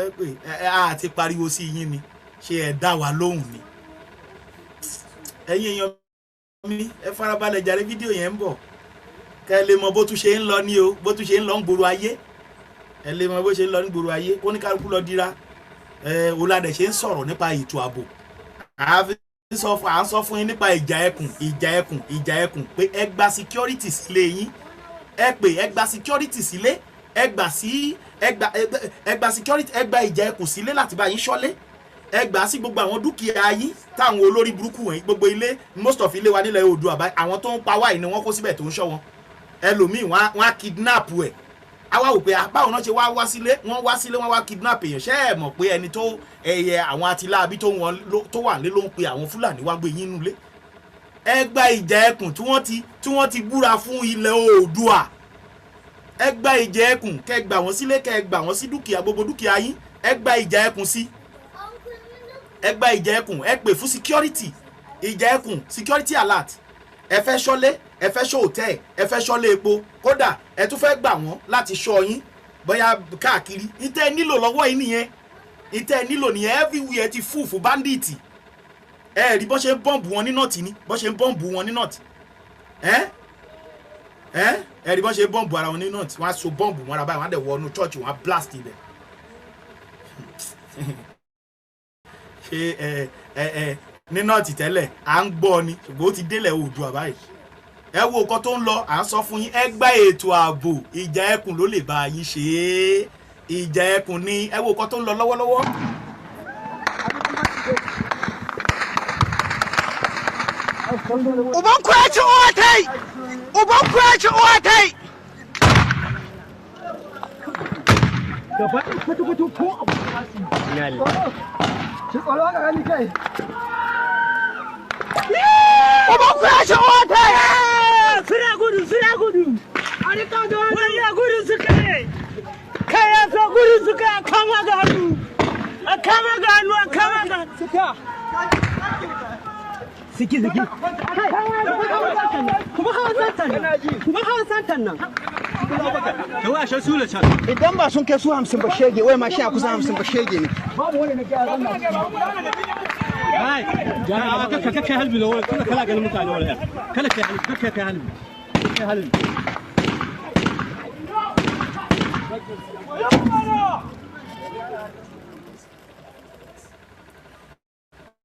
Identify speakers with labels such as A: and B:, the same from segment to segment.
A: Ẹ pè ẹ á ti pariwo sí yín ni, ṣé ẹ dá wa lóhùn ni? Ẹ̀yin èèyàn mi, ẹ farabalẹ̀ jàre, fídíò yẹn ń bọ̀ kẹ́ ẹ lè mọ bó tún ṣe ń lọ ní o, bó tún ṣe ń lọ ń gbòòrò ayé. Ẹ lè mọ bó ṣe ń lọ ní gbòòrò ayé, kó ní kálukú lọ dira. Ẹ òlàdẹ̀ ṣe ń sọ̀rọ̀ nípa ètò ààbò, à ń sọ fún yín nípa ìjà ẹkùn, ìjà ẹkùn, ìjà ẹkùn, pé ẹ gba security sílé yín. Ẹ pè, ẹ gba security sílé, ẹ gbà sí, ẹ gba security, ẹ gba ìjà ẹkùn sílé láti bá yín ṣọ́lé. Ẹ gbà sí gbogbo àwọn dúkìá yín táwọn olórí burúkú wọ̀nyí, gbogbo ilé, most of ilé wa nílẹ̀ Oòduà báyìí, àwọn tó ń pa wáyìí ni wọ́n kó síbẹ̀ tó ń ṣọ́ wọn. Ẹlòmíì, wọ́n á kidnap ẹ̀. Àwa wò pé báwo náà ṣe wá wá sílé, wọ́n wá sílé, wọ́n wá kidnap èèyàn. Ṣé ẹ mọ̀ pé ẹni tó ẹyẹ àwọn atiláàbí tó wọn tó wà nílé ló ń pe àwọn Fúlàní wá gbé yín nulẹ̀? Ẹ gba ìjà ẹkùn tí wọ́n ti búra fún ilẹ̀ Oòduà. Ẹ gba ìjà ẹkùn, kẹ gbà wọ́n sílé, kẹ gbà wọ́n sí dúkìá, gbogbo dúkìá yín. Ẹ gba ìjà ẹkùn sí, ẹ gba ìjà ẹkùn, ẹ pè fún security, ìjà ẹkùn, security alert. Ẹ fẹ́ ṣọ́lé, ẹ fẹ́ ṣọ́ hòtẹ́ẹ̀, ẹ fẹ́ ṣọ́lé epo, kódà ẹ tún fẹ́ gbà wọ́n láti ṣọ́ yín bóyá káàkiri. Ìtẹ́ nílò lọ́wọ́ yín nìyẹn, ìtẹ́ nílò nìyẹn. Everywhere ti full fún bandit. Ẹ rí bọ́n ṣe ń bọ́ǹbù wọn ní North ni, bọ́n ṣe ń bọ́ǹbù wọn ní North. Ẹ rí bọ́n ṣe ń bọ́ǹbù ara wọn ní North. Wọ́n á so bọ́ǹbù wọn ara báyìí, wọ́n á dẹ̀ wọnú church, wọ́n á blast ibẹ̀. Ṣé ẹ ní North tẹ́lẹ̀ à ń gbọ́ ni, ṣùgbọ́n ó ti délẹ̀ Oòduà báyìí. Ẹ wo nǹkan tó ń lọ. À ń sọ fún yín, ẹ gbá ètò ààbò, ìjà ẹkùn ló lè bá yín ṣe é. Ìjà ẹkùn ni. Ẹ wo nǹkan tó ń lọ lọ́wọ́lọ́wọ́.
B: Uban ku ya ci uwa tai! Uban ku ya ci uwa tai!
C: Gaba ɗaya kwata-kwata ko abu ba su yi.
D: Shi tsoro aka gani kai.
B: Uban ku ya ci uwa tai!
C: Suna gudu, suna gudu. Wannan gudu suka yi. Kai ya so gudu suka yi, a kama ga hannu. A kama ga hannu, a kama ga
D: Suka.
C: Siki siki. Kuma hawan santan nan. Kuma hawan santan nan.
B: Idan ba sun kai su 50 ba shege, wai ma shi a kusan 50 ba shege ne.
D: Babu wanda na gaya zan na.
C: Kai kai halbi na wani, tunda kana ganin mutane wani. Kada kai halbi, kai kai halbi. Kai halbi.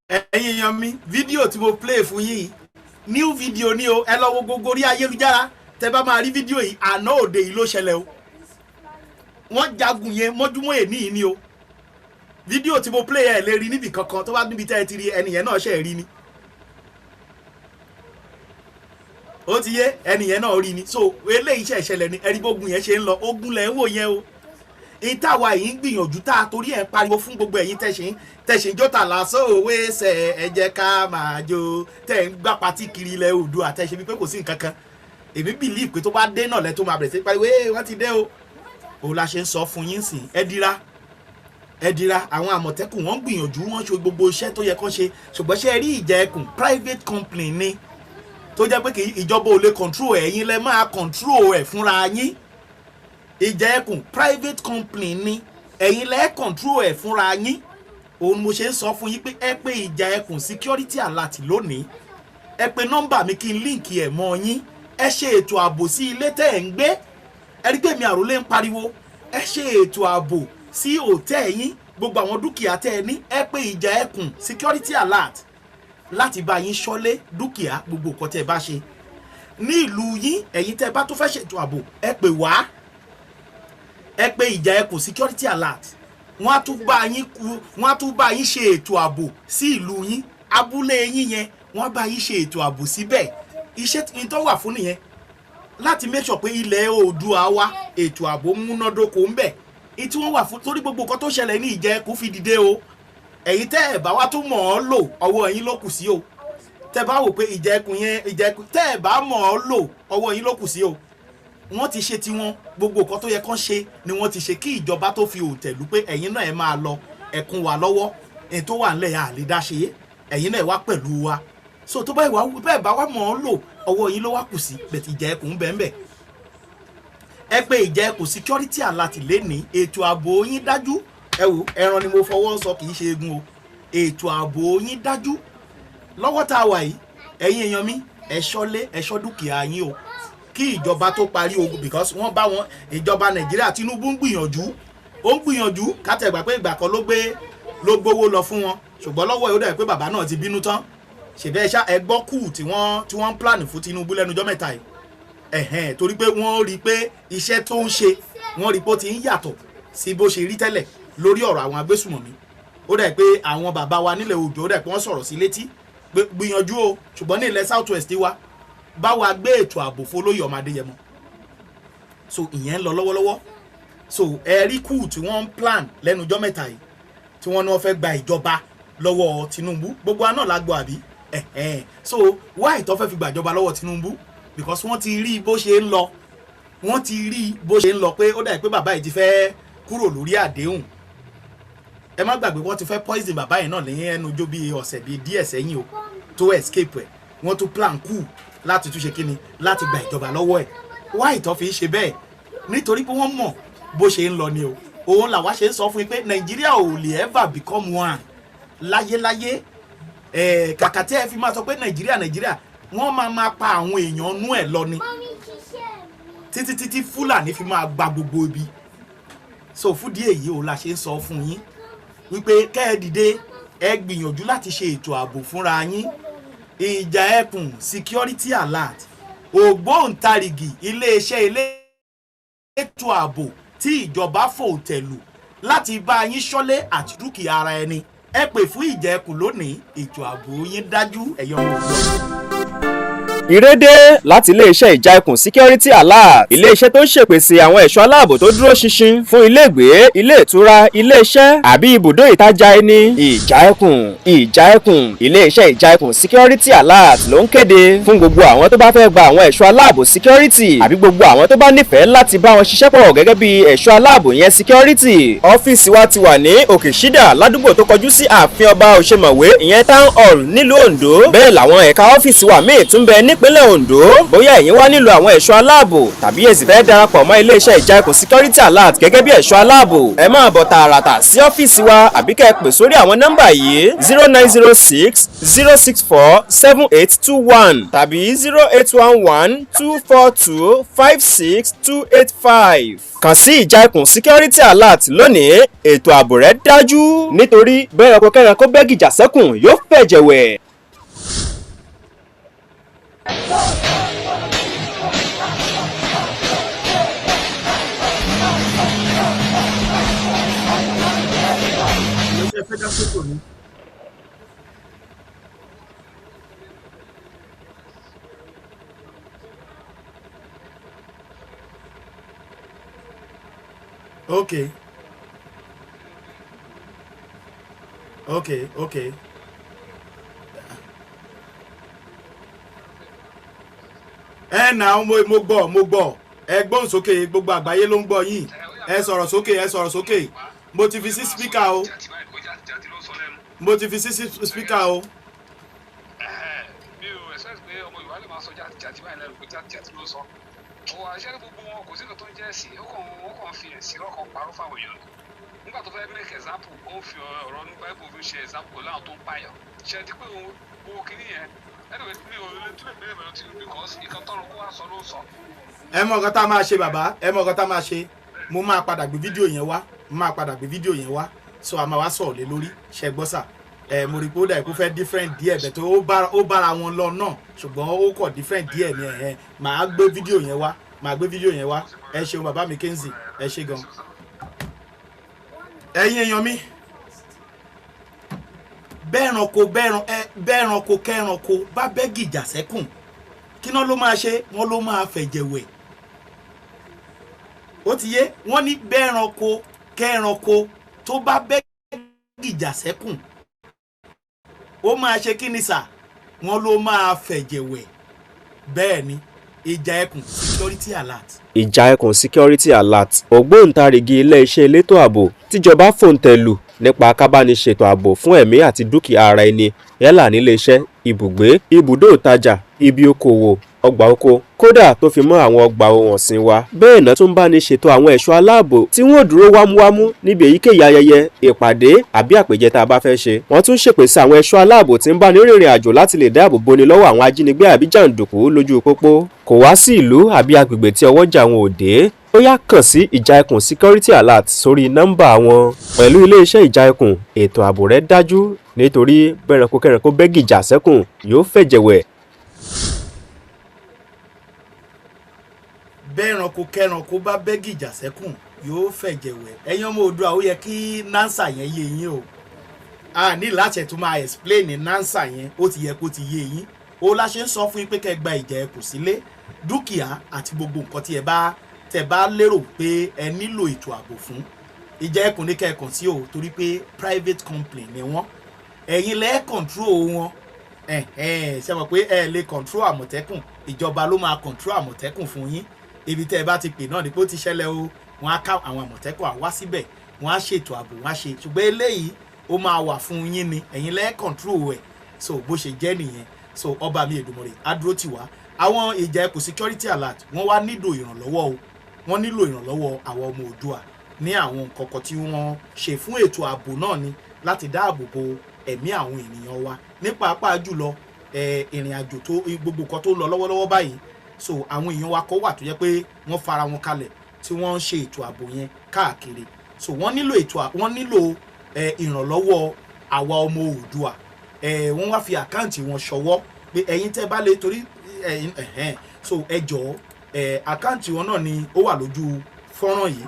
A: Ẹ̀yin èèyàn mi, fídíò tí mo play fún yín yìí, new video ni o. Ẹ lọ wo gbogbo orí ayélujára, tẹ bá máa rí fídíò yìí. Àná òde yìí ló ṣẹlẹ̀ o. Wọ́n jagun yẹn mọ́júmọ́ èní yìí ni o. Fídíò tí mo play, ẹ lè rí níbì kankan. Tó bá níbi tẹ́ ẹ ti rí, ẹnìyẹn náà ṣe rí ni. Ó ti yé, ẹnìyẹn náà rí ni. So eléyìí ṣe ṣẹlẹ̀ ni. Ẹ̀rí bógun yẹn ṣe ń lọ. Ogun lẹ̀ ń wò yẹn o. Ìtawà yìí ń gbìyànjú tá a torí ẹ̀ ń pariwo fún gbogbo ẹ̀yin tẹ̀sìn jọ́tà lásán òwe ṣẹ̀, ẹ jẹ́ ká máa jó, tẹ̀ ń gbá patí kiri ilẹ̀ Oòduà, tẹ̀sìn bíi pé kò sí nǹkan kan. Èmi believe pé tó bá dé náà lẹ tó máa bẹ̀rẹ̀ sí pariwo, ee, wọ́n ti dé o. Òun la ṣe ń sọ fún yín sìn. Ẹ dira, ẹ dira. Àwọn Àmọ̀tẹ́kùn, wọ́n ń gbìyànjú, wọ́n ṣe gbogbo iṣẹ́ tó yẹ kán ṣe, ṣùgbọ́n ṣe rí ìjà ẹkùn, private company ni, tó jẹ́ pé kì í ìjọba ò lè control ẹ̀, ẹ̀yin lẹ máa control ẹ̀ fúnra yín. Ìjà ẹkùn private company ni, ẹ̀yin lẹ control ẹ̀ fúnra yín. Òun mo ṣe ń sọ fún yín pé ẹ pé ìjà ẹkùn security alert lónìí. Ẹ pé nọ́mbà mi kí n link ẹ̀ mọ́ yín. Ẹ ṣe ètò ààbò sí ilé tẹ́ ẹ̀ ń gbé. Ẹ rí pé mi àròlé ń pariwo, ẹ ṣe ètò ààbò sí òtẹ́ yín, gbogbo àwọn dúkìá tẹ́ ẹ ní. Ẹ pé ìjà ẹkùn security alert láti bá yín ṣọ́lé, dúkìá, gbogbo nǹkan tẹ́ ẹ bá ṣe ní ìlú yín. Ẹ̀yin tẹ́ ẹ bá tó fẹ́ ṣètò ààbò, ẹ pè wá, ẹ pé ìjà ẹkùn security alert. Wọ́n á tún bá yín kú, wọ́n á tún bá yín ṣe ètò ààbò sí ìlú yín, abúlé yín yẹn, wọ́n á bá yín ṣe ètò ààbò síbẹ̀. Iṣẹ́ tí tó wà fún nìyẹn, láti make sure pé ilẹ̀ Oòduà wa, ètò ààbò múnádóko ń bẹ̀. Ìtí wọ́n wà fún, torí gbogbo nǹkan tó ṣẹlẹ̀ ní ìjà ẹkùn fi dìde o. Ẹ̀yin tẹ́ ẹ̀ bá wá tún mọ̀ ọ́ lò, ọwọ́ yín ló kù sí o. Tẹ́ bá wò pé ìjà ẹkùn yẹn, ìjà ẹkùn, tẹ́ ẹ̀ bá mọ̀ ọ́ lò, ọwọ́ yín ló kù sí o. Wọ́n ti ṣe tiwọn, gbogbo nǹkan tó yẹ kán ṣe ni wọ́n ti ṣe kí ìjọba tó fi òǹtẹ̀lú pé ẹ̀yin náà ẹ máa lọ ẹ̀kún wa lọ́wọ́. Èyí tó wà ńlẹ̀ yà á lè dá ṣe é, ẹ̀yin náà ẹ wá pẹ̀lú wa. So tó bá ìwà bẹ́ẹ̀ bá wà mọ̀ ọ́ lò, ọwọ́ yín ló wá kù sí bẹ̀tì. Ìjà ẹkùn ń bẹ́ẹ̀. Ẹ pé ìjà ẹkùn security alert lẹ́ni, ètò ààbò yín dájú. Ẹ wo, ẹran ni mo fọwọ́ sọ, kì í ṣe egun o. Ètò ààbò yín dájú lọ́wọ́ tá a wà yìí. Ẹ̀yin èèyàn mi, ẹ ṣọ́lé, ẹ ṣọ́ dúkìá yín o, kí ìjọba tó parí ogun, because wọ́n bá wọn ìjọba Nàìjíríà, Tinubu ń gbìyànjú, ó ń gbìyànjú. Kátẹ̀gbà pé ìgbà kan ló gbé ló gbowó lọ fún wọn, ṣùgbọ́n lọ́wọ́ yóò dẹ̀ pé bàbá náà ti bínú tán. Ṣèbẹ́ ṣá ẹ gbọ́ kù tí wọ́n ń plan fún Tinubu lẹ́nujọ́ mẹ́ta yìí, ẹ̀hẹ́n, torí pé wọ́n rí i pé iṣẹ́ tó ń ṣe, wọ́n rí i pé ó ti ń yàtọ̀ sí bó ṣe rí tẹ́lẹ̀ lórí ọ̀rọ̀ àwọn agbésùmọ̀mí. Ó dẹ̀ pé àwọn bàbá wa nílẹ̀ Oòduà, ó dẹ̀ pé wọ́n sọ̀rọ̀ sí létí pé gbìyànjú o, ṣùgbọ́n ní ilẹ̀ South West wa, bá wa gbé ètò ààbò fọlóyè ọmọ Adéyẹmọ. So ìyẹn ń lọ lọ́wọ́lọ́wọ́. So ẹ̀rí kù tí wọ́n ń plan lẹ́nujọ́ mẹ́ta yìí, tí wọ́n ní wọ́n fẹ́ gba ìjọba lọ́wọ́ Tinubu, gbogbo wa náà la gbọ́, àbí? Ẹ̀hẹ́n. So why tó fẹ́ fi gbàjọba lọ́wọ́ Tinubu? Because wọ́n ti rí bó ṣe ń lọ, wọ́n ti rí bó ṣe ń lọ pé ó dàbí pé bàbá yìí ti fẹ́ kúrò lórí àdéhùn. Ẹ má gbàgbé, wọ́n ti fẹ́ poison bàbá yìí náà lẹ́yìn ẹnu ọjọ́ bíi ọ̀sẹ̀ bíi díẹ̀ sẹ́yìn o, tó escape ẹ̀. Wọ́n tún plan coup láti tún ṣe kíni, láti gba ìjọba lọ́wọ́ ẹ̀. Why tó fi ń ṣe bẹ́ẹ̀? Nítorí pé wọ́n mọ̀ bó ṣe ń lọ ni o. Òun làwa ṣe ń sọ fún yín pé Nàìjíríà ò lè ever become one láyéláyé. Kàkà tí ẹ fi máa sọ pé Nàìjíríà, Nàìjíríà, wọ́n máa máa pa àwọn èèyàn nú ẹ̀ lọ ni títí títí Fúlàní fi máa gba gbogbo ibi. So fúdí èyí òun la ṣe ń sọ fún yín wípé kẹ́ ẹ dìde, ẹ gbìyànjú láti ṣe ètò ààbò fúnra yín. Ìjà Ẹkùn Security Alert, ògbóǹtarìgì iléeṣẹ́ elétò ààbò tí ìjọba fòǹtẹ̀lù láti bá yín ṣọ́lé àti dúkìá ara ẹni. Ẹ pè fún Ìjà Ẹkùn lónìí, ètò ààbò yín dájú. Ẹ̀yọ́ ọmọ òwúrọ̀.
E: Ìrédé láti iléeṣẹ́ Ìjà Ẹkùn Security Alert, iléeṣẹ́ tó ń ṣèpèsè àwọn ẹ̀ṣọ́ aláàbò tó dúró ṣinṣin fún iléègbé, ilé ìtura, iléeṣẹ́ àbí ibùdó ìtajà ẹni. Ìjà Ẹkùn, Ìjà Ẹkùn, iléeṣẹ́ Ìjà Ẹkùn Security Alert ló ń kéde fún gbogbo àwọn tó bá fẹ́ gba àwọn ẹ̀ṣọ́ aláàbò security, àbí gbogbo àwọn tó bá nífẹ̀ẹ́ láti bá wọn ṣiṣẹ́ pọ̀ gẹ́gẹ́ bí ẹ̀ṣọ́ aláàbò yẹn security. Ọ́fíìsì wa ti wà ní Òkè Ṣídà, ládùúgbò tó kọjú sí ààfin ọba Òṣèmọ̀wé, ìyẹn Town Hall, nílùú Oǹdó. Bẹ́ẹ̀ làwọn ẹ̀ka ọ́fíìsì wa míì tún bẹ nípínlẹ̀ Oǹdó. Bóyá ẹ̀yin wá nílò àwọn ẹ̀ṣọ́ aláàbò, tàbí ẹ sì fẹ́ darapọ̀ mọ́ iléeṣẹ́ Ìjà Ẹkùn Security Alert gẹ́gẹ́ bí ẹ̀ṣọ́ aláàbò, ẹ máa bọ̀ tààràtà sí ọ́fíìsì wa, àbí kẹ́ ẹ pè sórí àwọn nọ́mbà yìí: 09060647821 tàbí 08112425628 5. Kàn sí Ìjà Ẹkùn Security Alert lónìí, ètò ààbò rẹ̀ dájú, nítorí bẹ́ẹ̀ ọkọ̀ kẹ́ran kó bẹ́gìjà sẹ́kùn yóò fẹ̀jẹ̀ wẹ̀.
A: Ṣé ẹ fẹ́ dá sókò ni? Okay. Ẹ nà, mo gbọ́, mo gbọ́. Ẹ gbóhùn sókè, gbogbo àgbáyé ló ń gbọ́ yín. Ẹ sọ̀rọ̀ sókè, ẹ sọ̀rọ̀ sókè. Mo ti fi sí speaker o, mo ti fi sí speaker o.
F: Mi ò expect pé ọmọ Yorùbá lè máa sọ jàtijàti báyìí lẹ́nu, pé jàtijàti ló sọ. Ó wà iṣẹ́ ní gbogbo wọn, kò sí nǹkan tó ń jẹ́ ẹ̀sìn. Ó kàn fi ẹ̀sìn ọkàn parọ́ fáwọn èèyàn. Nígbà tó fẹ́ make example, ó ń fi ọ̀rọ̀ ní Bible fi ṣe example pẹ̀lú àwọn tó ń pààyàn. Ṣe ti pé òun owó kìíní yẹn? Anyway, mi ò lè tún lè bẹ̀rẹ̀ bẹ̀rẹ̀ tí, because ìkan tọrọ kó wá sọ ló sọ.
A: Ẹ mọ nǹkan tá a máa ṣe, bàbá, ẹ mọ nǹkan tá a máa ṣe. Mo máa padà gbé fídíò yẹn wá, mo máa padà gbé fídíò yẹn wá, so a máa wá sọ̀rọ̀ lé lórí. Ṣe gbọ́ sà? Ẹ mo rí i pé ó dà kó fẹ́ different díẹ̀ bẹ̀ tó ó bára wọn lọ náà, ṣùgbọ́n ó kọ̀ different díẹ̀ ní. Ẹ̀ màá gbé fídíò yẹn wá, màá gbé fídíò yẹn wá. Ẹ ṣeun, bàbá mi Kenzie, ẹ ṣe gan. Ẹ̀yin èèyàn mi, bẹ́ẹ̀ranko bẹ́ẹ̀ran ẹ bẹ́ẹ̀ranko kẹ́ranko bá bẹ́ gìjà sẹ́kùn, kí náà ló máa ṣe? Wọ́n ló máa fẹ̀jẹ̀ wẹ̀. Ó ti yé. Wọ́n ní bẹ́ẹ̀ranko kẹ́ranko tó bá bẹ́ gìjà sẹ́kùn, ó máa ṣe kí ni sà? Wọ́n ló máa fẹ̀jẹ̀ wẹ̀. Bẹ́ẹ̀ ni Ìjà Ẹkùn Security Alert.
E: Ìjà Ẹkùn Security Alert, ògbóǹtarìgì iléeṣẹ́ elétò ààbò tíjọba fòǹtẹ̀ lù nípa kábániṣètò ààbò fún ẹ̀mí àti dúkìá ara ẹni, yálà níléeṣẹ́, ibùgbé, ibùdó ìtajà, ibi okòwò, Ọgbà oko, kódà tó fi mọ́ àwọn ọgbà ohun ọ̀sìn wa. Bẹ́ẹ̀ náà tún bá ní ṣètò àwọn ẹ̀ṣọ́ aláàbò tí wọ́n dúró wámúwámú níbi èyíkéyìí ayẹyẹ, ìpàdé àbí àpèjẹ tá a bá fẹ́ ṣe. Wọ́n tún ṣèpèsè àwọn ẹ̀ṣọ́ aláàbò tí ń bá ní rìnrìn àjò láti lè dáàbò boni lọ́wọ́ àwọn ajínigbé àbí jàǹdùkú lójú pópó. Kò wá sí ìlú àbí agbègbè tí ọwọ́jà wọn ò dé. Ó yá, kàn sí Ìjà Ẹkùn Security Alert sórí nọ́mbà wọn. Pẹ̀lú iléeṣẹ́ Ìjà Ẹkùn, ètò ààbò rẹ̀ dájú, nítorí bẹ́ranko kẹ́ranko bẹ́gìjà sẹ́kùn yóò fẹ̀jẹ̀wẹ̀.
A: Bẹ́ẹ̀ranko kẹ́ranko bá bẹ́gìjà sẹ́kùn yóò fẹ̀jẹ̀ wẹ̀. Ẹ̀yin ọmọ Oòduà, ó yẹ kí answer yẹn yé yín o. A ní láti tún máa explain answer yẹn, ó ti yẹ kó ti yé yín o. La ṣe ń sọ fún yín pé kẹ́ ẹ gba Ìjà Ẹkùn sílé, dúkìá àti gbogbo nǹkan tí ẹ bá tẹ́ bá lérò pé ẹ nílò ètò ààbò fún, Ìjà Ẹkùn ní kẹ́ ẹ kàn sí o, torí pé private company ni wọ́n. Ẹ̀yin lẹ́ẹ̀ control wọn. Ṣe mọ̀ pé ẹ lè control Àmọ̀tẹ́kùn? Ìjọba ló máa control Àmọ̀tẹ́kùn fún yín. Ibi tẹ́ ẹ bá ti pè náà ni pé ó ti ṣẹlẹ̀ o, wọ́n á ká àwọn Àmọ̀tẹ́kùn á wá síbẹ̀, wọ́n á ṣètò ààbò, wọ́n á ṣe. Ṣùgbọ́n eléyìí, ó máa wà fún yín ni, ẹ̀yin lẹ́ẹ̀ control ẹ̀. So bó ṣe jẹ́ nìyẹn. So ọba mi Èdùmàrè á dúró tì wá. Àwọn Ìjà Ẹkùn Security Alert, wọ́n wá nílò ìrànlọ́wọ́ o. Wọ́n nílò ìrànlọ́wọ́ àwọn ọmọ Oòduà ní àwọn nǹkan kan tí wọ́n ṣe fún ètò ààbò náà ni láti dáàbò bo ẹ̀mí àwọn ènìyàn wa, ní pàápàá jùlọ ìrìn àjò tó gbogbo nǹkan tó ń lọ lọ́wọ́lọ́wọ́ báyìí. So àwọn èèyàn wa kọ́ wà tó jẹ́ pé wọ́n fara wọn kalẹ̀ tí wọ́n ń ṣe ètò ààbò yẹn káàkiri. So wọ́n nílò ìrànlọ́wọ́ àwa ọmọ Oòduà. Wọ́n wá fi account wọn ṣọwọ́ pé ẹ̀yin tẹ́ bá lè torí ẹ̀yin ẹ̀hẹ́n. So ẹ jọ̀ọ́, account wọn náà ni ó wà lójú fọ́nrán yìí.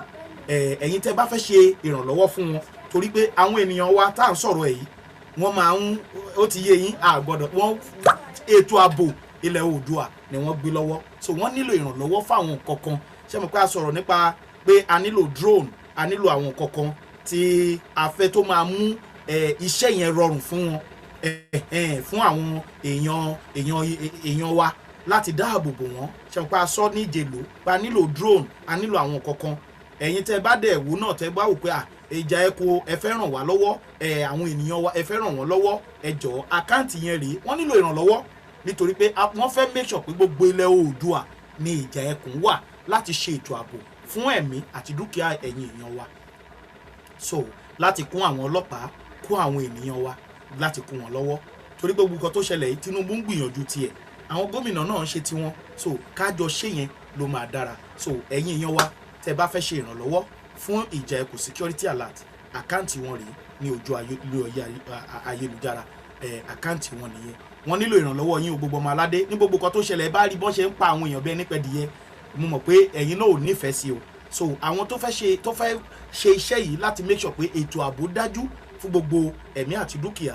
A: Ẹ̀yin tẹ́ bá fẹ́ ṣe ìrànlọ́wọ́ fún wọn, torí pé àwọn ènìyàn wa tá à ń sọ̀rọ̀ ẹ̀ yìí, wọ́n máa ń, ó ti yé yín, àgbọ̀dọ̀ wọ́n, ètò ààbò ilẹ̀ Oòduà ni wọ́n gbé lọ́wọ́. So wọ́n nílò ìrànlọ́wọ́ fáwọn nǹkan kan. Ṣé mo pé a sọ̀rọ̀ nípa pé a nílò drone, a nílò àwọn nǹkan kan tí a fẹ́ tó máa mú iṣẹ́ yẹn rọrùn fún wọn, fún àwọn èèyàn wa láti dáàbò bò wọ́n. Ṣé mo pé a sọ ní ìjèlò pé a nílò drone, a nílò àwọn nǹkan kan? Ẹ̀yin tẹ́ bá dẹ̀ wò náà, tẹ́ bá wò pé à Ìjà Ẹkùn, ẹ fẹ́ ràn wá lọ́wọ́, àwọn ènìyàn wa, ẹ fẹ́ ràn wọ́n lọ́wọ́, ẹ jọ̀ọ́, account yẹn rèé. Wọ́n nílò ìrànlọ́wọ́ nítorí pé wọ́n fẹ́ make sure pé gbogbo ilẹ̀ Oòduà ní Ìjà Ẹkùn wà láti ṣe ètò ààbò fún ẹ̀mí àti dúkìá ẹ̀yin èèyàn wa. So láti kún àwọn ọlọ́pàá, kún àwọn ènìyàn wa, láti kún wọn lọ́wọ́, torí pé gbogbo nǹkan tó ṣẹlẹ̀ yìí, Tinubu ń gbìyànjú tiẹ̀, àwọn gómìnà náà ń ṣe tiwọn, so kájọ ṣe yẹn ló máa dára. So ẹ̀yin èèyàn wa tẹ́ bá fẹ́ ṣe ìrànlọ́wọ́ fún Ìjà Ẹkùn Security Alert, account wọn rèé ní ojú ayélujára. Account wọn nìyẹn. Wọ́n nílò ìrànlọ́wọ́ yín o, gbogbo ọmọ aládé. Ní gbogbo kan tó ṣẹlẹ̀, ẹ bá rí bọ́n ṣe ń pa àwọn èèyàn bẹ́ẹ̀ nípẹ̀dìyẹ, mo mọ̀ pé ẹ̀yin náà ò nífẹ̀ẹ́ sí o. So àwọn tó fẹ́ ṣe iṣẹ́ yìí láti make sure pé ètò ààbò dájú fún gbogbo ẹ̀mí àti dúkìá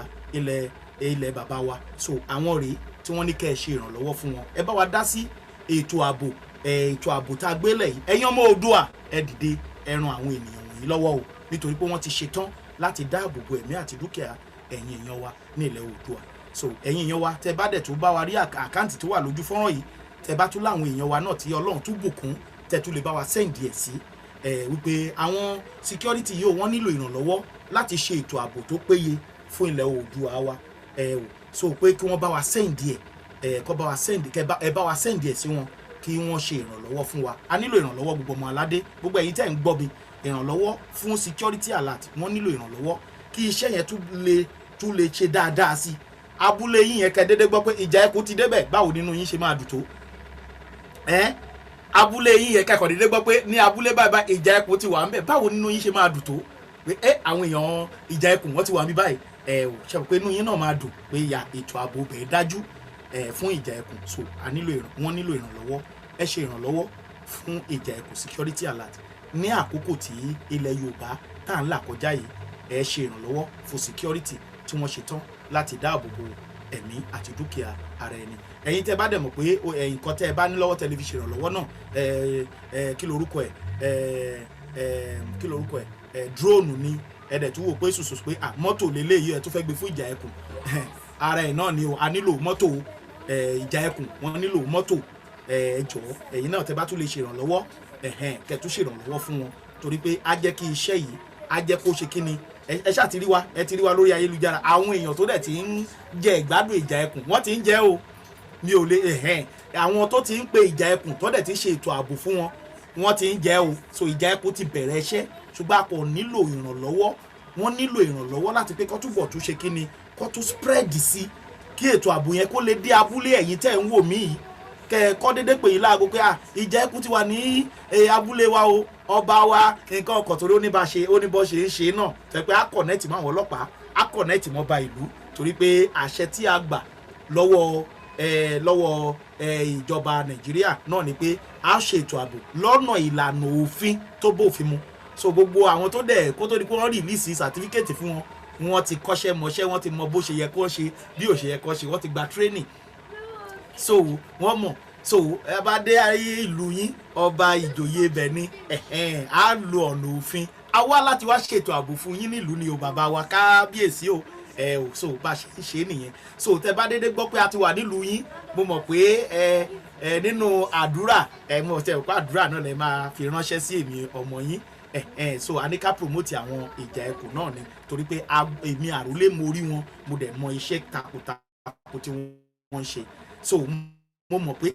A: ilẹ̀ bàbá wa, so àwọn rèé tí wọ́n ní kẹ́ ẹ ṣe ìrànlọ́wọ́ fún wọn. Ẹ bá wa dá sí ètò ààbò, ètò ààbò tá a gbélẹ̀ yìí. Ẹ̀yin ọmọ Oòduà, ẹ dìde, ẹ ran àwọn ènìyàn wọ̀nyí lọ́wọ́ o, nítorí pé wọ́n ti ṣetán láti dáàbò bo ẹ̀mí àti dúkìá ẹ̀yin èèyàn wa ní ilẹ̀ Oòduà. So ẹ̀yin èèyàn wa tẹ́ bá dẹ̀ tó bá wa rí account tó wà lójú fọ́nrán yìí, tẹ́ bá tún láwọn èèyàn wa náà tí Ọlọ́run tún bùkún, tẹ́ tún lè bá wa send ẹ̀ sí ẹ̀ wípé àwọn security yìí, wọ́n nílò ìrànlọ́wọ́ láti ṣe ètò ààbò tó péye fún ilẹ̀ Oòduà wa ẹ̀ o, so pé kí wọ́n bá wa send ẹ̀ ẹ̀ kọ́ bá wa send kẹ́ ẹ bá wa send ẹ̀ sí wọn kí wọ́n ṣe ìrànlọ́wọ́ fún wa. A nílò ìrànlọ́wọ́, gbogbo ọmọ aládé, gbogbo ẹ̀yin tẹ́ ń gbọ́ mi, ìrànlọ́wọ́ fún security alert. Wọ́n nílò ìrànlọ́wọ́ kí iṣẹ́ yẹn tún lè ṣe dáadáa sí i. Abúlé yín yẹn, kẹ́ dédé gbọ́ pé Ìjà Ẹkùn ti débẹ̀, báwo nínú yín ṣe máa dùn tó ẹ́? Abúlé yín yẹn, kẹ́kọ̀ọ́ dédé gbọ́ pé ní abúlé báyìí báyìí, Ìjà Ẹkùn ti wà ń bẹ̀, báwo nínú yín ṣe máa dùn tó pé ẹ àwọn èèyàn Ìjà Ẹkùn, wọ́n ti wà ń bí báyìí? Ẹ ò ṣe pé inú yín náà máa dùn pé ya ètò ààbò bẹ̀ẹ́ dájú ẹ fún Ìjà Ẹkùn. So a nílò ìràn wọ́n nílò ìrànlọ́wọ́. Ẹ ṣe ìrànlọ́wọ́ fún Ìjà Ẹkùn Security Alert ní àkókò tí ilẹ̀ Yorùbá tá à ń là kọjá yìí. Ẹ ṣe ìrànlọ́wọ́ fún security tí wọ́n ṣe tán láti dáàbò bo ẹ̀mí àti dúkìá ara ẹni. Ẹ̀yin tẹ́ bá dẹ̀ mọ̀ pé ẹ̀yin kan tẹ́ ẹ bá ní lọ́wọ́, tẹ́ lè fi ṣèrànlọ́wọ́ náà, ẹ ẹ kí lorúkọ ẹ ẹ ẹ kí lorúkọ ẹ ẹ drone ni. Ẹ dẹ̀ tún wò pé sùsù pé à mọ́tò lélẹ́yìí, ẹ tún fẹ́ gbé fún Ìjà Ẹkùn, ara ẹ̀ náà ni o. A nílò mọ́tò ẹ. Ìjà Ẹkùn, wọ́n nílò mọ́tò. Ẹ jọ̀ọ́, ẹ̀yin náà tẹ́ bá tún lè ṣèrànlọ́wọ́, ẹ̀hẹ́n, kẹ́ tún ṣèrànlọ́wọ́ fún wọn, torí pé á jẹ́ kí iṣẹ́ yìí á jẹ́ kó ṣe kíni. Ẹ ṣáà ti rí wa, ẹ ti rí wa lórí ayélujára. Àwọn èèyàn tó dẹ̀ ti ń jẹ ìgbádùn Ìjà Ẹkùn, wọ́n ti ń jẹ o. Mi ò lè ẹ̀hẹ́n. Àwọn tó ti ń pe Ìjà Ẹkùn tó dẹ̀ ti ṣe ètò ààbò fún wọn, wọ́n ti ń jẹ́ o. So Ìjà Ẹkùn ti bẹ̀rẹ̀ iṣẹ́, ṣùgbọ́n a kò nílò ìrànlọ́wọ́. Wọ́n nílò ìrànlọ́wọ́ láti pé kó túbọ̀ tún ṣe kíni, kó tún spread sí, kí ètò ààbò yẹn kó lè dé abúlé ẹ̀yin tẹ́ ń wò mí yìí, kẹ́ ẹ kọ́ déédéé pè yín láago pé, "Ah, Ìjà Ẹkùn ti wà ní abúlé wa o, ọba wa." Nǹkan ọkọ̀ torí ó ní bá ṣe, ó ní bọ́ ṣe ń ṣe náà tẹ́ pé á connect mọ́ àwọn ọlọ́pàá, á connect mọ́ ba ìlú, torí pé àṣẹ tí a gbà lọ́wọ́ ìjọba Nàìjíríà náà ni pé a ṣe ètò ààbò lọ́nà ìlànà òfin tó bófin mu. So gbogbo àwọn tó dẹ̀ kó tó di pé wọ́n release certificate fún wọn, wọ́n ti kọ́ṣẹ́ mọṣẹ́, wọ́n ti mọ bó ṣe yẹ kó ṣe, bí ò ṣe yẹ kó ṣe, wọ́n ti gba training, so wọ́n mọ̀. So ẹ bá dé ayé ìlú yín, ọba, ìjòyè ibẹ̀ ni ẹ̀hẹ́n, á lo ọ̀nà òfin a wá láti wá ṣètò ààbò fún yín nílùú ni o, bàbá wa kábíyèsí o. Ẹ ò so bá a ṣe ń ṣe é nìyẹn. So tẹ bá dédé gbọ́ pé a ti wà nílùú yín, mo mọ̀ pé ẹ nínú àdúrà ẹ, mo tẹ pé àdúrà náà lẹ máa fi ránṣẹ́ sí èmi ọmọ yín ẹ ẹ. So a ní ká promote àwọn Ìjà Ẹkùn náà ni, torí pé èmi àrólé mo rí wọn, mo dẹ̀ mọ iṣẹ́ takuntakun tí wọ́n ń ṣe. So mo mọ̀ pé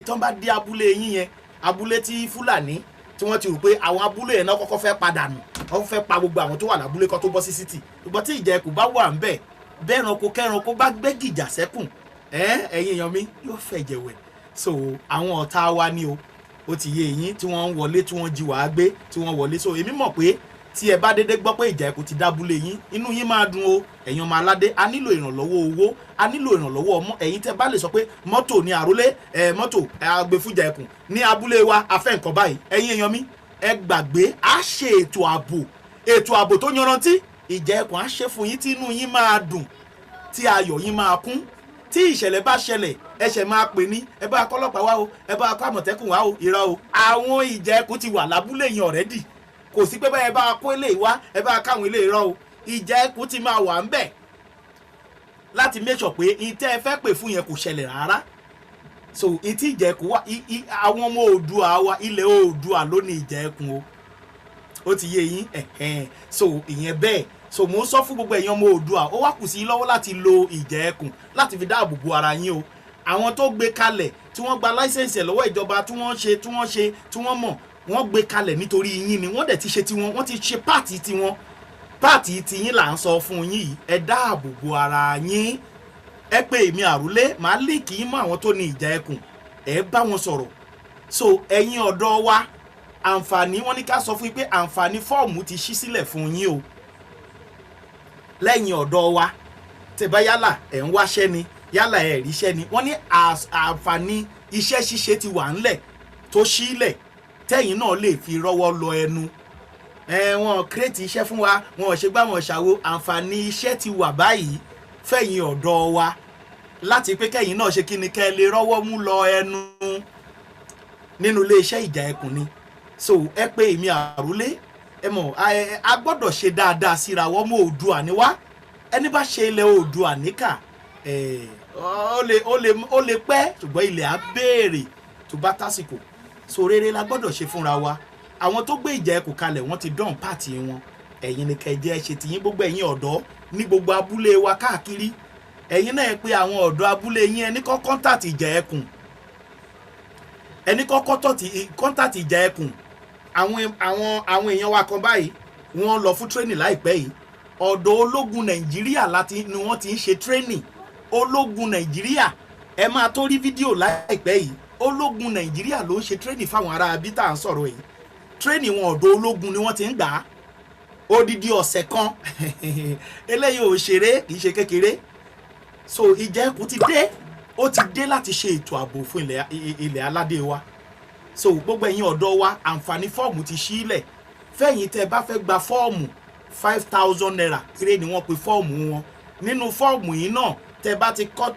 A: tí wọ́n bá dé abúlé yín yẹn, abúlé tí Fúlàní tí wọ́n ti rò pé àwọn abúlé yẹn náà kọ́kọ́ fẹ́ padà nù, wọ́n fẹ́ pa gbogbo àwọn tó wà lábúlé kó tó bọ́ sí city, ṣùgbọ́n tí Ìjà Ẹkùn bá wà ńbẹ̀ bẹ́ẹ̀, ẹranko kẹ́ranko bá gbé gìjà sẹ́kùn, ẹ̀yin èèyàn mi, yóò fẹ̀jẹ̀ wẹ̀. So àwọn ọ̀tá wa ni o, ó ti yé eyín, tí wọ́n ń wọlé, tí wọ́n jí wàá gbé, tí wọ́n wọlé. So èmi mọ̀ pé tí ẹ bá dédé gbọ́ pé Ìjà Ẹkùn ti dábúlé yín, inú yín máa dùn o. Ẹ̀yin ọmọ aládé, a nílò ìrànlọ́wọ́ owó, a nílò ìrànlọ́wọ́ ọmọ. Ẹ̀yin tẹ́ bá lè sọ pé mọ́tò ní àrólé ẹ, mọ́tò agbèfújà ẹkùn ní abúlé wa, afẹ́ nǹkan báyìí. Ẹ̀yin èèyàn mi, ẹ gbàgbé, a ṣe ètò ààbò, ètò ààbò tó yanrantí. Ìjà Ẹkùn á ṣe fún yín tí inú yín máa dùn, tí ayọ̀ yín máa kún. Tí ìṣẹ̀lẹ̀ bá ṣẹlẹ̀, ẹsẹ̀ máa pè ní, "Ẹ bá kọ́lọ́pàá wá o, ẹ bá kọ́ Àmọ̀tẹ́kùn wá o." Irọ́ o, àwọn Ìjà Ẹkùn ti wà lábúlé yẹn already. Kò sí pé báyẹn bá kó eléyìí wá, ẹ bá káwọn eléyìí rọ o. Ìjà Ẹkùn ti máa wà ńbẹ̀ láti make sure pé ìtẹ́ ẹ fẹ́ pè fún yẹn kò ṣẹlẹ̀ rárá. So ìtí Ìjà Ẹkùn wà, àwọn ọmọ Oòdùà wa, ilẹ̀ Oòdùà ló ní Ìjà Ẹkùn o. Ó ti yé yín ẹ̀hẹ́n. So ìyẹn bẹ́ẹ̀. So mò ń sọ fún gbogbo ẹ̀yin ọmọ Oòdùà, ó wá kù sí lọ́wọ́ láti lo Ìjà Ẹkùn láti fi dáàbò bo ara yín o. Àwọn tó gbé kalẹ̀, tí wọ́n gba license ẹ̀ lọ́wọ́ ìjọba, tí wọ́n ṣe, tí wọ́n ṣe, tí wọ́n mọ̀, wọ́n gbé kalẹ̀ nítorí yín ni. Wọ́n dẹ̀ ti ṣe tiwọn, wọ́n ti ṣe part tiwọn. Part tiyín là ń sọ fún yín yìí. Ẹ dáàbò bo ara yín. Ẹ pé èmi àrólé, màá link yín mọ́ àwọn tó ní Ìjà Ẹkùn, ẹ bá wọn sọ̀rọ̀. So ẹ̀yin ọ̀dọ́ wa, àǹfààní wọn ní ká sọ fún yín pé àǹfààní fọ́ọ̀mù ti ṣí sílẹ̀ fún yín o. Lẹ́yìn ọ̀dọ́ wa, tẹ́ bá yálà ẹ̀ ń wáṣẹ́ ni, yálà ẹ̀ ríṣẹ́ ni, wọ́n ní àǹfààní iṣẹ́ ṣíṣe ti wà ńlẹ̀ tó ṣílẹ̀, tẹ́yìn náà lè fi rọ́wọ́ lọ ẹnu ẹ. Wọn create iṣẹ́ fún wa, wọn ò ṣe gbá, wọn ṣàwo. Àǹfààní iṣẹ́ ti wà báyìí fẹ̀yìn ọ̀dọ́ wa láti pé kẹ́yìn náà ṣe kí ni, kẹ́ ẹ lè rọ́wọ́ mú lọ ẹnu nínú iléeṣẹ́ Ìjà Ẹkùn ni. So ẹ pé èmi àrólé, ẹ mọ̀ a gbọ́dọ̀ ṣe dáadáa síra wọ́n mọ́. Oòduà ni wá. Ẹni bá ṣe ilẹ̀ Oòduà níkà ẹ, ó lè pẹ́, ṣùgbọ́n ilẹ̀ á béèrè tó bá tásìkò. So rere la gbọ́dọ̀ ṣe fúnra wa. Àwọn tó gbé Ìjà Ẹkùn kalẹ̀, wọ́n ti dán part wọn. Ẹ̀yin ni kẹjẹ́ ṣe tìyín. Gbogbo ẹ̀yin ọ̀dọ́ ní gbogbo abúlé wa káàkiri, ẹ̀yin náà pé àwọn ọ̀dọ́ abúlé yín, ẹni kọ́ contact Ìjà Ẹkùn, ẹni kọ́ contact Ìjà Ẹkùn. Àwọn èèyàn wa kan báyìí, wọ́n lọ fún training láìpẹ́ yìí. Ọ̀dọ̀ ológun Nàìjíríà láti ni wọ́n ti ń ṣe training. Ológun Nàìjíríà, ẹ máa tó rí fídíò láìpẹ́ yìí. Ológun Nàìjíríà ló ń ṣe training fáwọn ará abí tá à ń sọ̀rọ̀ yìí. Training wọn, ọ̀dọ̀ ológun ni wọ́n ti ń gbà á, odidi ọ̀sẹ̀ kan. Eléyìí ò ṣeré, kì í ṣe kékeré. So Ìjà Ẹkùn ti dé, ó ti dé láti ṣe ètò ààbò fún ilẹ̀ aládé wa. So gbogbo ẹ̀yin ọ̀dọ́ wa, àǹfààní fọ́ọ̀mù ti ṣí lẹ̀ fẹ́yìn tẹ́ ẹ bá fẹ́ gba fọ́ọ̀mù. ₦5,000 péré ni wọ́n pe fọ́ọ̀mù wọn. Nínú fọ́ọ̀mù yìí náà, tẹ́ bá ti kọ́,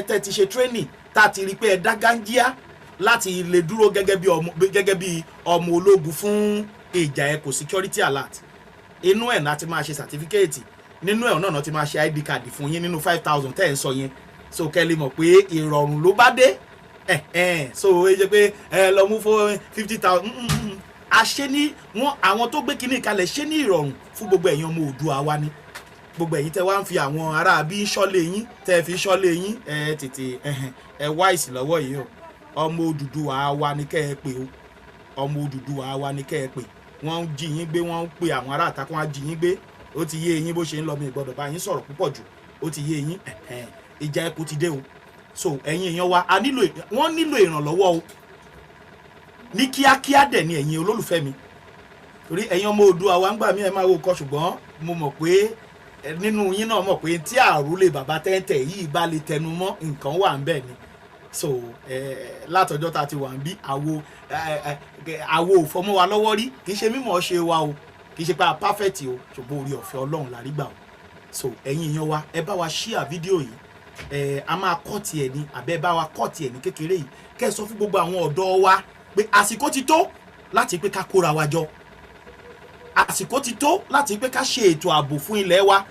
A: tẹ́ ti ṣe training, tá a ti rí i pé ẹ dá gáńjíá láti lè dúró gẹ́gẹ́ bí ọmọ ológun fún Ìjà Ẹkùn Security Alert, inú ẹ̀ náà ti máa ṣe certificate, nínú ẹ̀ náà ti máa ṣe ID card fún yín nínú 5,000 tẹ́ ẹ̀ ń sọ yẹn. So kẹ́ lè mọ̀ pé ìrọ̀rùn ló bá dé ẹ̀ ẹ̀. So ẹ jẹ́ pé ẹ lọ mú fún 50,000. A ṣe ní wọn, àwọn tó gbé kinní kalẹ̀ ṣe ní ìrọ̀rùn fún gbogbo ẹ̀yin ọmọ Oòduà wa ni. Gbogbo ẹ̀yin tẹ́ wá ń fi àwọn ará bí ń ṣọ́lé yín, tẹ́ fi ń ṣọ́lé yín, ẹ tètè ẹ wá ìsì lọ́wọ́ yìí o. Ọmọ Odùduwà wa ni kẹ́ ẹ pè o. Ọmọ Odùduwà wa ni kẹ́ ẹ pè. Wọ́n ń jí yín gbé, wọ́n ń pe àwọn ará àtakùn á jí yín gbé. Ó ti yé yín bó ṣe ń lọ. Mi gbọ́dọ̀ bá yín sọ̀rọ̀ púpọ̀ jù. Ó ti yé yín. Ìjà ẹkùn ti dé o. So ẹ̀yin èèyàn wa, a nílò, wọ́n nílò ìrànlọ́wọ́ o, ní kíákíá dẹ̀ ni, ẹ̀yin olólùfẹ́ mi, torí ẹ̀yin ọmọ Oòduà wa ń gbà mí, ẹ máa wo nǹkan. Ṣùgbọ́n mo mọ̀ pé nínú yín náà mọ̀ pé tí àrólé bàbá tẹ́ntẹ̀ yìí bá lè tẹnu mọ́ nǹkan, wà ń bẹ̀ ni. So látọjọ́ tá a ti wà ń bí, àwo ò fọmọ́ wa lọ́wọ́ rí. Kì í ṣe mímọ̀ ṣe wa o, kì í ṣe pé a perfect o, ṣùgbọ́n orí ọ̀fẹ́ Ọlọ́run la rí gbà o. So ẹ̀yin èèyàn wa, ẹ bá wa share fídíò yìí. A máa kọ́ tiẹ̀ ní àbẹ́ bá wa kọ́ tiẹ̀ ní kékeré yìí, kẹ́ ẹ sọ fún gbogbo àwọn ọ̀dọ́ wa pé àsìkò ti tó láti pé ká kóra wa jọ. Àsìkò ti tó láti pé ká ṣe ètò ààbò fún ilẹ̀ wa.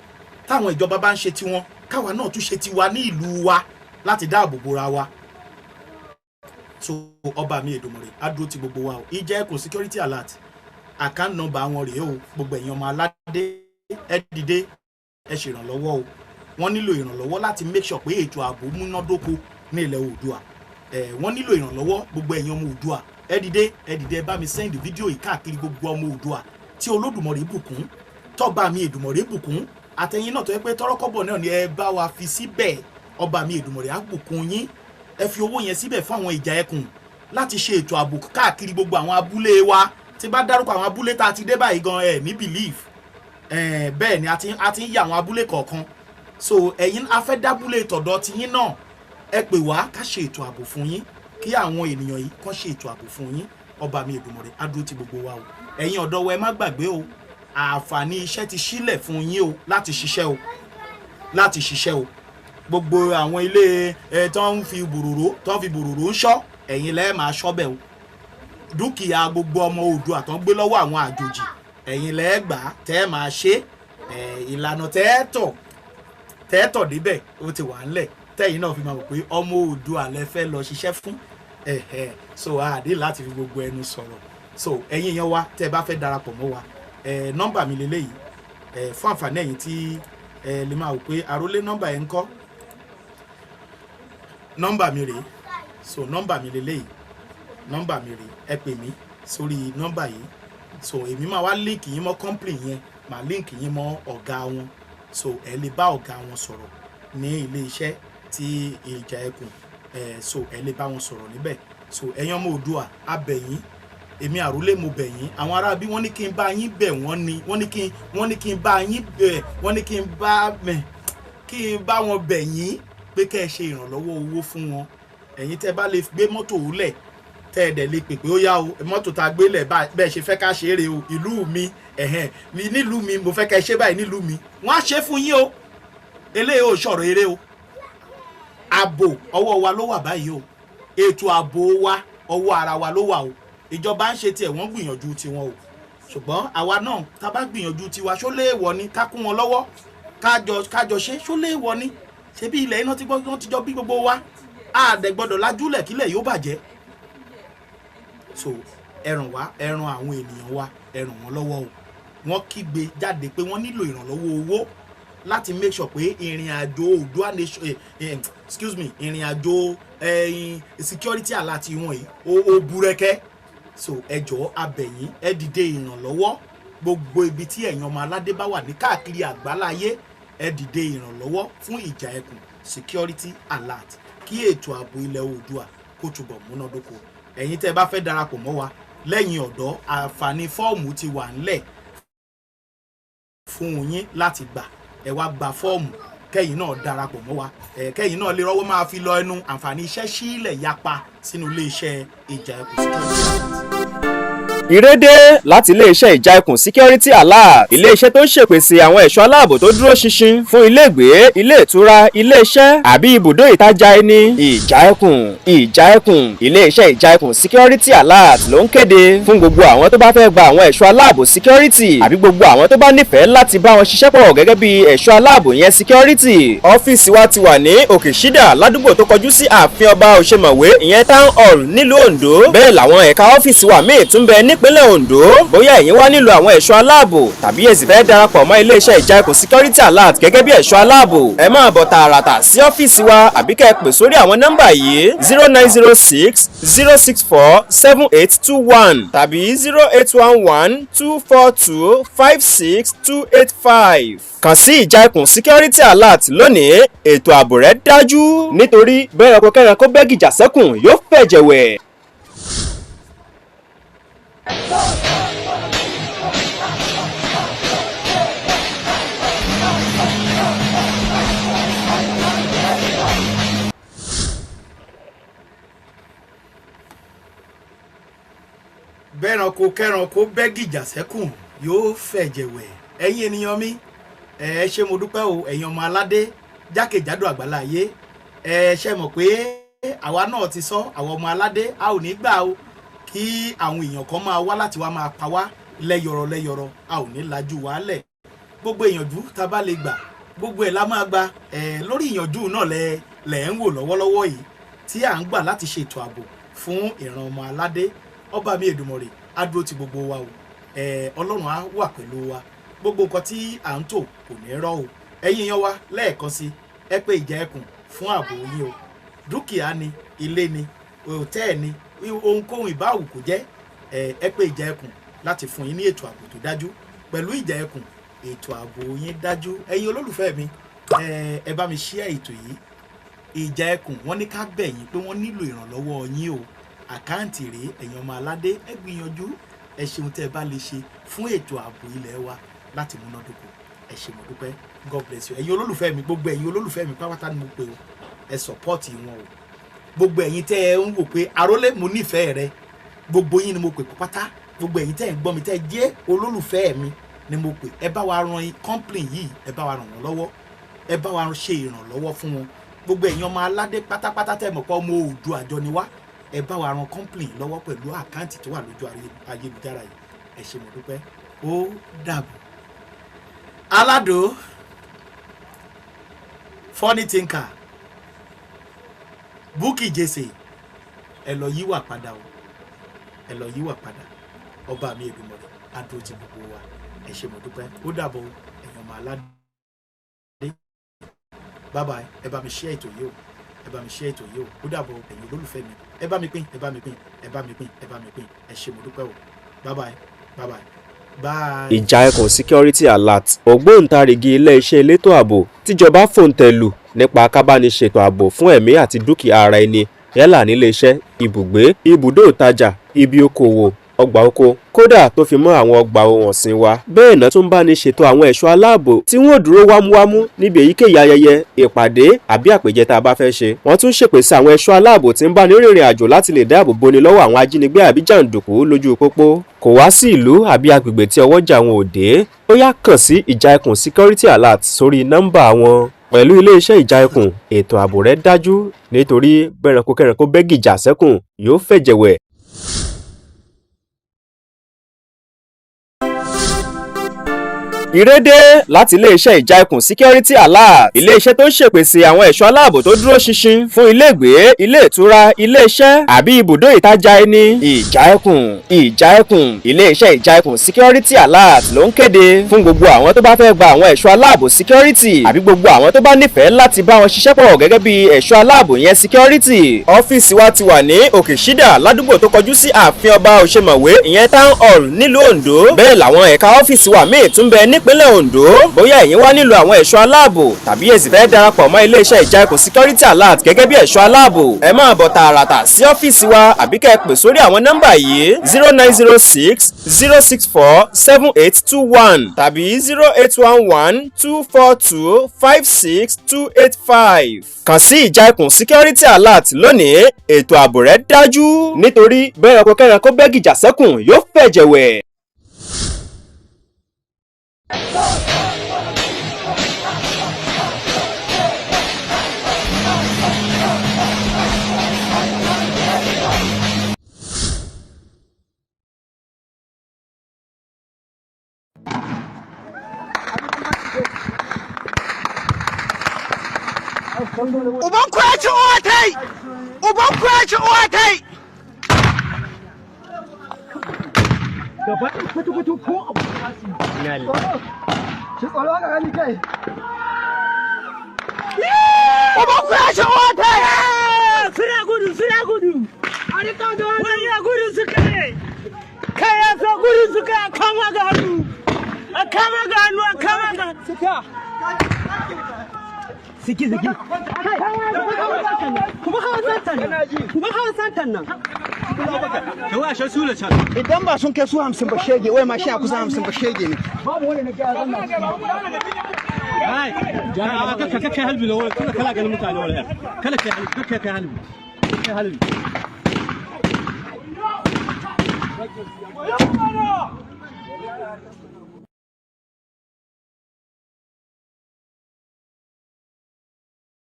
A: Táwọn ìjọba bá ń ṣe tiwọn, káwa náà tún ṣe tiwa ní ìlú wa láti dáàbò bora wa. So ọba mi Èdùmàrè á dúró ti gbogbo wa o. Ìjà Ẹkùn Security Alert, account number wọn rèé o. Gbogbo ẹ̀yin ọmọ aládé, ẹ dìde, ẹ ṣèrànlọ́wọ́ o. Wọ́n nílò ìrànlọ́wọ́ láti make sure pé ètò ààbò múnádóko ní ilẹ̀ Oòduà. Wọ́n nílò ìrànlọ́wọ́. Gbogbo ẹ̀yin ọmọ Oòduà, ẹ dìde, ẹ dìde. Ẹ bá mi send fídíò yìí káàkiri. Gbogbo ọmọ Oòduà tí Olódùmarè bùkún, tọ́ba mi Èdùmàrè bùkún, àtẹ̀yin náà tó yẹ pé tọ́rọ́kọ́bọ̀ náà ni ẹ bá wa fi síbẹ̀, ọba mi Èdùmàrè á bùkún yín. Ẹ fi owó yẹn síbẹ̀ fún àwọn ìjà ẹkùn láti ṣe ètò ààbò káàkiri gbogbo àwọn abúlé wa. Tí bá dárúkọ àwọn abúlé tá a ti dé báyìí gan, ẹ ní belief. Bẹ́ẹ̀ ni, a ti ń yí àwọn abúlé kọ̀ọ̀kan. So ẹ̀yin a fẹ́ dábúlé tọ̀dọ̀ tiyín náà, ẹ pè wá ká ṣe ètò ààbò fún yín, kí àwọn ènìyàn yìí kàn ṣe ètò ààbò fún yín. Ọba mi Èdùmàrè á dúró ti gbogbo wa o. Ẹ̀yin ọ̀dọ́ wa, ẹ má gbàgbé o, àǹfààní iṣẹ́ ti sílẹ̀ fún yín o, láti ṣiṣẹ́ o, láti ṣiṣẹ́ o. Gbogbo àwọn ilé ẹ tó ń fi bòròró ń ṣọ́, ẹ̀yin lẹ́ẹ̀ máa ṣọ́ bẹ̀ o. Dúkìá gbogbo ọmọ Oòduà tó ń gbé lọ́wọ́ àwọn àjòjì, ẹ̀yin lẹ́ẹ̀ gbà á, tẹ́ ẹ máa ṣe ìlànà tẹ́ẹ̀tọ̀ débẹ̀, ó ti wà ńlẹ̀, tẹ́yìn náà fi máa mọ̀ pé ọmọ Oòduà lẹ fẹ́ lọ ṣiṣẹ́ fún ẹ̀hẹ̀. So a dé láti fi gbogbo ẹnu sọ̀rọ̀. So ẹ̀yin èèyàn wa, tẹ́ ẹ bá fẹ́ darapọ̀ mọ́ wa, nọ́mbà mi lélẹ́yìí fún àǹfààní ẹ̀yin tí ẹ lè máa wò pé àrólé nọ́mbà yẹn ń kọ́. Nọ́mbà mi rèé. So nọ́mbà mi lélẹ́yìí, nọ́mbà mi rèé. Ẹ pè mí sórí nọ́mbà yìí. So èmi máa wá link yín mọ́ company yẹn, máa link yín mọ́ ọ̀gá wọn. So ẹ lè bá ọ̀gá wọn sọ̀rọ̀ ní ilé iṣẹ́ tí ìjà ẹkùn so ẹ lè bá wọn sọ̀rọ̀ níbẹ̀. So ẹ̀yin ọmọ Oòduà, a bẹ̀ yín. Èmi àrólé mo bẹ̀ yín. Àwọn ará bí wọ́n ní kí n bá yín bẹ̀ wọ́n ni, wọ́n ní kí n bá yín bẹ̀, wọ́n ní kí n bá wọn bẹ̀ yín pé kẹ́ ẹ ṣe ìrànlọ́wọ́ owó fún wọn. Ẹ̀yin tẹ́ bá lè gbé mọ́tò lẹ̀, tẹ́ ẹ dẹ̀ lè pè pé ó yá o, mọ́tò tá a gbé lẹ̀ bẹ́ẹ̀ ṣe fẹ́ ká ṣe é rè o, ìlú mi, ẹ̀hẹ́n mi, nílùú mi, mo fẹ́ kẹ́ ẹ ṣe báyìí nílùú mi, wọ́n á ṣe fún yín o. Eléyìí ò sọ̀rọ̀ eré o. Ààbò ọwọ́ wa ló wà báyìí o. Ètò ààbò wa, ọwọ́ ara wa ló wà o. Ìjọba ń ṣe tiẹ̀, wọ́n gbìyànjú tiwọn o, ṣùgbọ́n àwa náà, tá a bá gbìyànjú tiwa, ṣó léèwọ̀ ni ká kún wọn lọ́wọ́, kájọ ṣe? Ṣó léèwọ̀ ni? Ṣebí ilẹ̀ iná tí wọ́n ti jọ bí gbogbo wa, a dẹ̀ gbọ́dọ̀ lajúlẹ̀ kílẹ̀ yóò bàjẹ́. So ẹ ràn wá, ẹ ràn àwọn ènìyàn wa, ẹ ràn wọ́n lọ́wọ́ o. Wọ́n kígbe jáde pé wọ́n nílò ìrànlọ́wọ́ owó láti make sure pé ìrìn àjò Oòduà nation, excuse me, ìrìn àjò security alert wọn yìí ó búrẹ́kẹ́. So ẹ jọ̀ọ́, a bẹ̀ yín, ẹ dìde ìrànlọ́wọ́. Gbogbo ibi tí ẹ̀yin ọmọ aládé bá wà ní káàkiri àgbáláyé, ẹ dìde ìrànlọ́wọ́ fún ìjà ẹkùn Security Alert kí ètò ààbò ilẹ̀ Oòduà kó túbọ̀ múnádóko. Ẹ̀yin tẹ́ ẹ bá fẹ́ darapọ̀ mọ́ wa lẹ́yìn ọ̀dọ́, àǹfààní fọ́ọ̀mù ti wà ńlẹ̀ fún yín láti gbà. Ẹ wá gba fọ́ọ̀mù, kẹ́yìn náà darapọ̀ mọ́ wa, kẹ́yìn náà lè rọ́wọ́ máa fi lọ ẹnu. Àǹfààní iṣẹ́ sílẹ̀ yapa sínú iléeṣẹ́ ìjà ẹkùn Security Alert.
E: Ìrédé láti iléeṣẹ́ ìjà ẹkùn Security Alert, iléeṣẹ́ tó ń ṣèpèsè àwọn ẹ̀ṣọ́ aláàbò tó dúró ṣinṣin fún iléègbé, ilé ìtura, iléeṣẹ́ àbí ibùdó ìtajà ẹni. Ìjà ẹkùn, ìjà ẹkùn, iléeṣẹ́ ìjà ẹkùn Security Alert ló ń kéde fún gbogbo àwọn tó bá fẹ́ gba àwọn ẹ̀ṣọ́ aláàbò security àbí gbogbo àwọn tó bá nífẹ̀ẹ́ láti bá wọn ṣiṣẹ́ pọ̀ gẹ́gẹ́ bí ẹ̀ṣọ́ aláàbò yẹn security. Ọ́fíìsì wa ti wà ní Òkè Ṣídà, ládùúgbò tó kọjú sí ààfin ọba Òṣèmọ̀wé, ìyẹn Town Hall, nílùú Oǹdó. Bẹ́ẹ̀ làwọn ẹ̀ka ọ́fíìsì wa míì tún bẹ ní nípínlẹ̀ Ondo. Bóyá ẹ̀yin wá nílò àwọn ẹ̀ṣọ́ aláàbò tàbí ẹ sì fẹ́ darapọ̀ mọ́ iléeṣẹ́ Ìjà Ẹkùn Security Alert gẹ́gẹ́ bí ẹ̀ṣọ́ aláàbò, ẹ máa bọ̀ tààràtà sí ọ́fíìsì wa àbí kẹ́ ẹ pè sórí àwọn nọ́mbà yìí: 09060647821 tàbí 08112425628 5. Kàn sí Ìjà Ẹkùn Security Alert lónìí, ètò ààbò rẹ̀ dájú, nítorí bẹ́ẹ̀ ọkọ̀ kẹ́ranko bẹ́gìjà sẹ́kùn yóò fẹ̀jẹ̀ wẹ̀.
A: Bẹ́ranko kẹ́ranko bẹ́gìjà sẹ́kùn yóò fẹ̀jẹ̀ wẹ̀. Ẹ̀yin ènìyàn mi, ẹ ṣé, mo dúpẹ́ o. Ẹ̀yin ọmọ aládé jákèjádò àgbàlá ayé, ẹ ṣe mọ̀ pé àwa náà ti sọ, àwọn ọmọ aládé, a ò ní gbà o kí àwọn èèyàn kan máa wá láti wá máa pa wá lẹ́yọ̀rọ̀ lẹ́yọ̀rọ̀. A ò ní lajú wàálẹ̀. Gbogbo ìyànjú tá a bá lè gbà, gbogbo ẹ̀ la máa gba. Ẹ lórí ìyànjú náà lẹ lẹ̀ ń wò lọ́wọ́lọ́wọ́ yìí tí à ń gbà láti ṣètò ààbò fún ìran ọmọ aládé. Ọba mi Èdùmàrè á dúró ti gbogbo wa o. Ẹ Ọlọ́run á wà pẹ̀lú wa. Gbogbo nǹkan tí à ń tò kò ní rọ́ o. Ẹ̀yin yan wa, lẹ́ẹ̀kan sí, ẹ pé Ìjà Ẹkùn fún ààbò yín o. Dúkìá ni, ilé ni, hòtẹ́ẹ̀ ni, ohunkóhun ìbáwù kò jẹ́, ẹ pé Ìjà Ẹkùn láti fún yín ní ètò ààbò tó dájú. Pẹ̀lú Ìjà Ẹkùn, ètò ààbò yín dájú. Ẹ̀yin olólùfẹ́ mi, ẹ bá mi share ètò yìí. Ìjà Ẹkùn, wọ́n ní ká bẹ̀ yín pé wọ́n nílò ìrànlọ́wọ́ yín o. Account rèé. Ẹ̀yin ọmọ aládé, ẹ gbìyànjú, ẹ ṣeun tẹ́ ẹ bá lè ṣe fún ètò ààbò ilẹ̀ wa láti múnádóko. Ẹ ṣé, mo dúpẹ́. God bless you. Ẹ̀yin olólùfẹ́ mi, gbogbo ẹ̀yin olólùfẹ́ mi pátápátá ni mo pè o. Ẹ support wọn o. Gbogbo ẹ̀yin tẹ́ ẹ ń wò pé àrólé mo nífẹ̀ẹ́ rẹ, gbogbo yín ni mo pè pátá. Gbogbo ẹ̀yin tẹ́ ẹ ń gbọ́ mi, tẹ́ ẹ jẹ́ olólùfẹ́ mi ni mo pè. Ẹ bá wa ran company yìí, ẹ bá wa ràn wọ́n lọ́wọ́, ẹ bá wa ṣe ìrànlọ́wọ́ fún wọn. Gbogbo ẹ̀yin ọmọ aládé pátápátá tẹ́ mọ̀ pé ọmọ Oòduà àjọ ni wá, ẹ bá wa ran company lọ́wọ́ pẹ̀lú account tó wà lójú ayélujára yìí. Ẹ ṣé, mo dúpẹ́. Ó dàbọ̀. Aládò Funny Thinker, Bukky Jesse, ẹ lọ yíwà padà o, ẹ lọ yíwà padà. Ọba mi Èdùmàrè á dúró ti gbogbo wa. Ẹ ṣé, mo dúpẹ́. Ó dàbọ̀ o, ẹ̀yin ọmọ aládé. Bye bye. Ẹ bá mi share ètò yìí o, ẹ bá mi share ètò yìí o. Ó dàbọ̀, ẹ̀yin olólùfẹ́ mi. Ẹ bá mi pín, ẹ bá mi pín, ẹ bá mi pín, ẹ bá mi pín. Ẹ ṣé, mo dúpẹ́ o. Bye bye, bye bye, bye.
E: Ìjà Ẹkùn Security Alert, ògbóǹtarìgì iléeṣẹ́ elétò ààbò tíjọba fòǹtẹ̀ lù nípa kábániṣètò ààbò fún ẹ̀mí àti dúkìá ara ẹni, yálà nílé iṣẹ́, ibùgbé, ibùdó ìtajà, ibi okòwò, ọgbà oko, kódà tó fi mọ́ àwọn ọgbà ohun ọ̀sìn wa. Bẹ́ẹ̀ náà tún bá ní ṣètò àwọn ẹ̀ṣọ́ aláàbò tí wọ́n dúró wámúwámú níbi èyíkéyìí ayẹyẹ, ìpàdé àbí àpèjẹ tá a bá fẹ́ ṣe. Wọ́n tún ṣèpèsè àwọn ẹ̀ṣọ́ aláàbò tí ń bá ní rìnrìn àjò láti lè dáàbò boni lọ́wọ́ àwọn ajínigbé àbí jàǹdùkú lójú pópó. Kò wá sí ìlú àbí agbègbè tí ọwọ́jà wọn ò dé. Ó yá, kàn sí Ìjà Ẹkùn Security Alert sórí nọ́mbà wọn. Pẹ̀lú iléeṣẹ́ Ìjà Ẹkùn, ètò ààbò rẹ̀ dájú, nítorí bẹ́ranko kẹ́ranko bẹ́gìjà sẹ́kùn yóò fẹ̀jẹ̀wẹ̀. Ìrédé láti iléeṣẹ́ Ìjà Ẹkùn Security Alert, iléeṣẹ́ tó ń ṣèpèsè àwọn ẹ̀ṣọ́ aláàbò tó dúró ṣinṣin fún iléègbé, ilé ìtura, iléeṣẹ́ àbí ibùdó ìtajà ẹni. Ìjà Ẹkùn, Ìjà Ẹkùn, iléeṣẹ́ Ìjà Ẹkùn Security Alert ló ń kéde fún gbogbo àwọn tó bá fẹ́ gba àwọn ẹ̀ṣọ́ aláàbò security àbí gbogbo àwọn tó bá nífẹ̀ẹ́ láti bá wọn ṣiṣẹ́ pọ̀ gẹ́gẹ́ bí ẹ̀ṣọ́ aláàbò yẹn security. Ọ́fíìsì wa ti wà ní Òkè Ṣídà, ládùúgbò tó kọjú sí ààfin ọba Òṣèmọ̀wé, ìyẹn Town Hall, nílùú Oǹdó. Bẹ́ẹ̀ làwọn ẹ̀ka ọ́fíìsì wa míì tún bẹ nípínlẹ̀ Ondo. Bóyá ẹ̀yin wá nílò àwọn ẹ̀ṣọ́ aláàbò tàbí ẹ sì fẹ́ darapọ̀ mọ́ iléeṣẹ́ Ìjà Ẹkùn Security Alert gẹ́gẹ́ bí ẹ̀ṣọ́ aláàbò, ẹ máa bọ̀ tààràtà sí ọ́fíìsì wa àbí kẹ́ ẹ pè sórí àwọn nọ́mbà yìí: 09060647821 tàbí 08112425628 5. Kàn sí Ìjà Ẹkùn Security Alert lónìí, ètò ààbò rẹ̀ dájú, nítorí bẹ́ẹ̀ ẹranko kẹ́ranko bẹ́gìjà sẹ́kùn yóò fẹ̀jẹ̀wẹ̀.
B: Uban ku ya ci uwa tai! Uban ku ya ci uwa tai!
D: Gaba ɗaya kwata-kwata ko abu ba su yi. Shi tsoro haka gani kai.
C: Suna gudu, suna gudu. Wani gudu suka yi. Kai ya so gudu suka a kama ga hannu. A kama ga hannu, a kama ga
D: Suka.
C: Siki siki. Kuma hawan santan nan. Kuma hawan santan nan.
B: Idan ba sun kai su 50 ba shege, wai mashin a kusan 50 ba shege ne.
D: Babu wani na gyara na.